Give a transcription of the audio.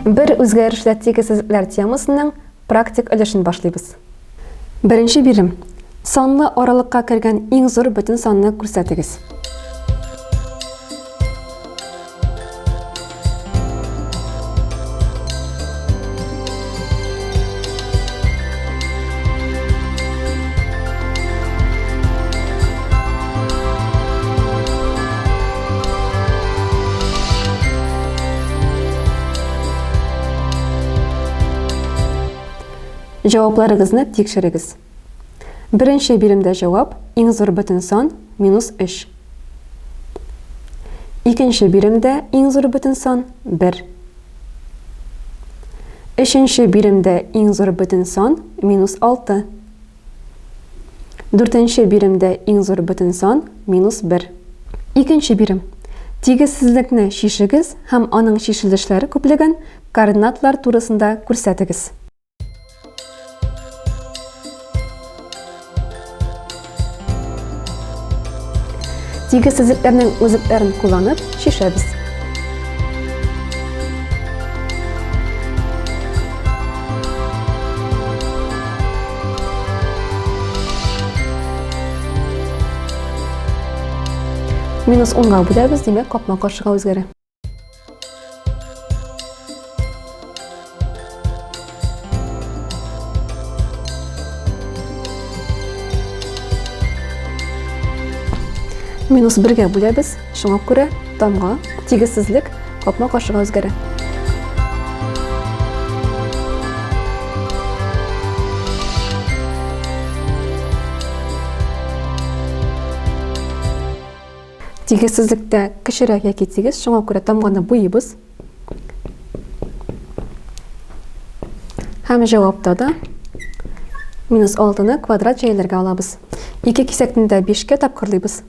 Бер үзгәрешле тигезсезлекләр темасының практик өлешен башлыйбыз. Беренче бирем. Санлы аралыкка кергән иң зур бөтен санны күрсәтегез. Җавапларыгызны тикшерегез. Беренче биремдә җавап иң зур бөтен сан минус 3. Икенче биремдә иң зур бөтен сан 1. Өченче биремдә иң зур бөтен сан минус 6. Дүртенче биремдә иң зур бөтен сан минус 1. Икенче бирем. Тигезсезлекне чишегез һәм аның чишелешләре күплеген координатлар турысында күрсәтегез. Тигезсезлекләрнең үзәкләрен кулланып чишәбез. Минус 10-га бүләбез, димәк, капма-каршыга үзгәрә. Минус бергә бүләбез, шуңа күрә тамга, тигезсезлек капма-каршыга үзгәрә. Тигезсезлектә кечерәк яки тигез, шуңа күрә тамганы буйыбыз. Һәм җавапта да минус 6-ны квадрат җәяләргә алабыз. Ике кисәкне дә 5-кә тапкырлыйбыз.